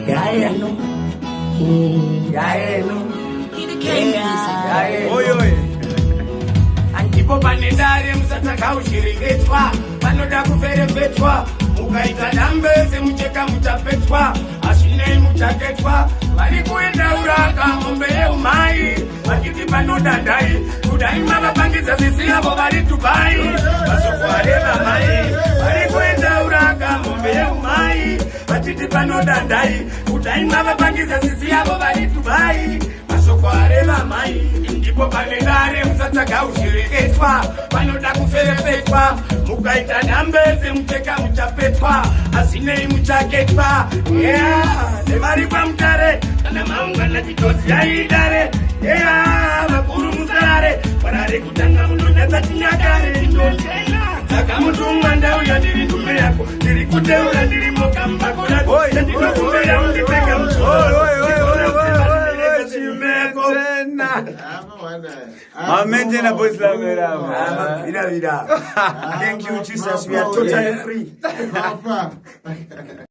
Yaeno. Yaeno. Yaeno. Oyo oyo. Ndipo pane dare, musatsaka ushiringetswa, panoda kuferefetwa. Mukaita dambe semucheka muchapetwa, hazvinei muchaketwa. Vari kuenda uraka mombe yeumai, vachiti panoda ndai. Kudai mavapangidza sisi avo vari Dubai, masoko areva mai. Vari kuenda uraka mombe yeumai, vachiti panoda ndai. Kudai mavapangidza sisi avo vari Dubai, masoko areva mai. Ndipo pane dare, musatsvaga ushireketwa, panoda kuferefetwa. Mukaita dambe semucheka muchapetwa, asinei muchaketwa. Yeah, nevari kwamutare, kana maungana chitozi yaidare. Yeah, vakuru musarare, parare kutanga munonyatsa chinyakare. Ndinotenda saka mutumwa, ndauya ndiri ndume yako, ndiri kuteura ndiri mokambako rako. Oi, Ndinokumbira undipeka. Oi, oi, oi, oi, oi, oi, Chimetena. Mamentena boys lamerama. Vira vira. Thank you, Jesus. We are totally free. Papa.